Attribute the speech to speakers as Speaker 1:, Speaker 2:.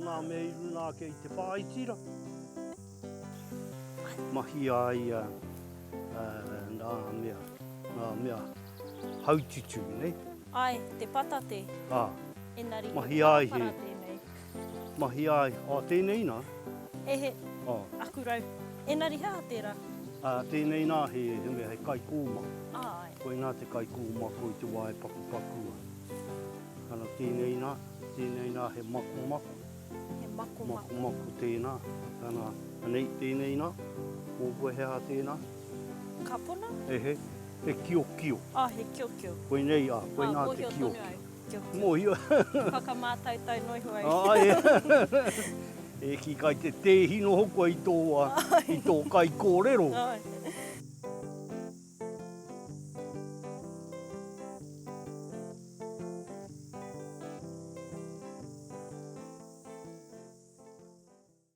Speaker 1: ngā mea i runa ake i te whāiti ra. Mahia ai ngā mea, ngā mea haututu, nei?
Speaker 2: Ai, te patate.
Speaker 1: Ā.
Speaker 2: Engari he
Speaker 1: Mahia ai he.
Speaker 2: parapara tēnei.
Speaker 1: Mahia ai, ā, tēnei nā?
Speaker 2: Ehe,
Speaker 1: Ā.
Speaker 2: aku rau. Engari he aha tērā?
Speaker 1: Ā, tēnei nā he, he mea, he kaikōma.
Speaker 2: Āe.
Speaker 1: Koinā te kaikōmako i te wā e pakupaku ana. Ana tēnei nā, tēnei nā he makomako.
Speaker 2: He makomako.
Speaker 1: Makomako tēnā. Ana, anei tēnei nā, mōku he aha tēnā?
Speaker 2: Ka pona?
Speaker 1: Ehe, he kiokio.
Speaker 2: Ah, he kiokio.
Speaker 1: Koinei, ah, koinā
Speaker 2: ah,
Speaker 1: te kiokio.
Speaker 2: Mōhio tonu au, kiokio.
Speaker 1: Mōhio.
Speaker 2: Whakamātautau noa iho au.
Speaker 1: Ai, e kī kai te tēhi noho koe i tō, i tō kaikōrero.
Speaker 2: Ai.